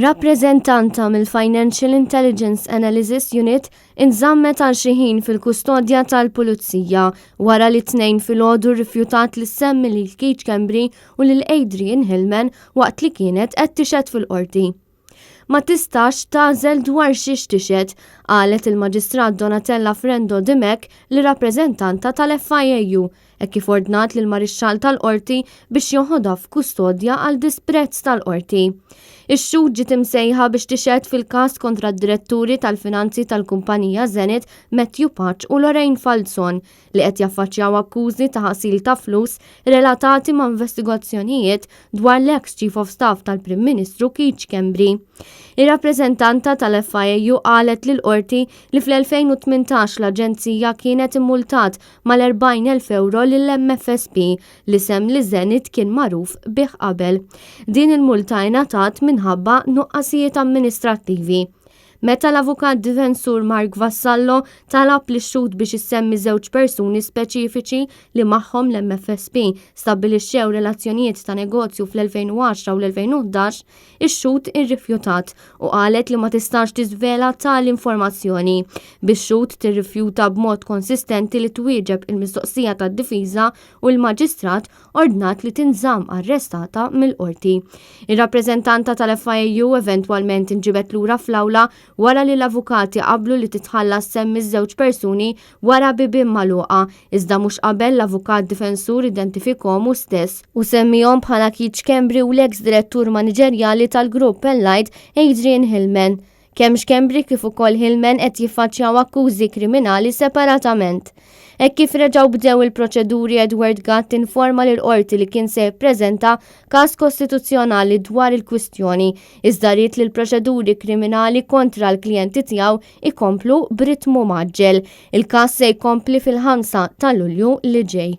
Rappreżentanta mill-Financial Intelligence Analysis Unit inżammet għal xi ħin fil-kustodja tal-Pulizija wara li t-Tnejn filgħodu rrifjutat li ssemmi lil Keith Schembri u lil Adrian Hillman waqt li kienet qed tixhed fil-qorti. Ma tistax tagħżel dwar xiex tixhed, qalet il-Maġistrat Donatella Frendo Dimech lir-rappreżentanta tal-FIAU hekk kif ordnat lill-Marixxall tal-Qorti biex joħodha f'kustodja għal disprezz tal-Qorti. Ix-xhud ġiet imsejħa biex tixhed fil-każ kontra d-diretturi tal-finanzi tal-kumpanija Zenith Matthew Pace u Lorraine Falzon li qed jaffaċċjaw akkużi ta' ħasil ta' flus relatati ma' investigazzjonijiet dwar l-ex Chief of Staff tal-Prim Ministru Keith Schembri. Ir-rappreżentanta tal-FIAU qalet lill-qorti li fl-2018 l-aġenzija kienet immultat mal-40,000 euro lill-MFSP, l-isem li Zenith kien magħruf bih qabel. Din il-multa ingħatat minħabba nuqqasijiet amministrattivi. Meta l-avukat difensur Mark Vassallo talab lix-xhud biex issemmi żewġ persuni speċifiċi li magħhom l-MFSP stabbilixxew relazzjonijiet ta' negozju fl-2010 u l-2011, ix-xhud irrifjutat u qalet li ma tistax tiżvela tali informazzjoni. Bix-xhud tirrifjuta b'mod konsistenti li twieġeb il-mistoqsija tad-difiża u l-maġistrat ordnat li tinżamm arrestata mill-qorti. Ir-rappreżentanta tal-FIAU eventwalment inġibet lura fl-awla wara li l-avukati qablu li titħalla ssemmi żewġ persuni wara bibien magħluqa, iżda mhux qabel l-avukat difensur identifikhom hu stess u semmihom bħala Keith Schembri u l-eks direttur maniġerjali tal-grupp Allied Adrian Hillman. Kemm Schembri kif ukoll Hillman qed jiffaċċjaw akkużi kriminali separatament. Hekk kif reġgħu bdew il-proċeduri, Edward Gatt informa lill-qorti li kien se jippreżenta każ kostituzzjonali dwar il-kwistjoni, iżda ried li l-proċeduri kriminali kontra l-klijenti tiegħu ikomplu b'ritmu mgħaġġel. Il-każ se jkompli fil-5 ta' Lulju li ġej.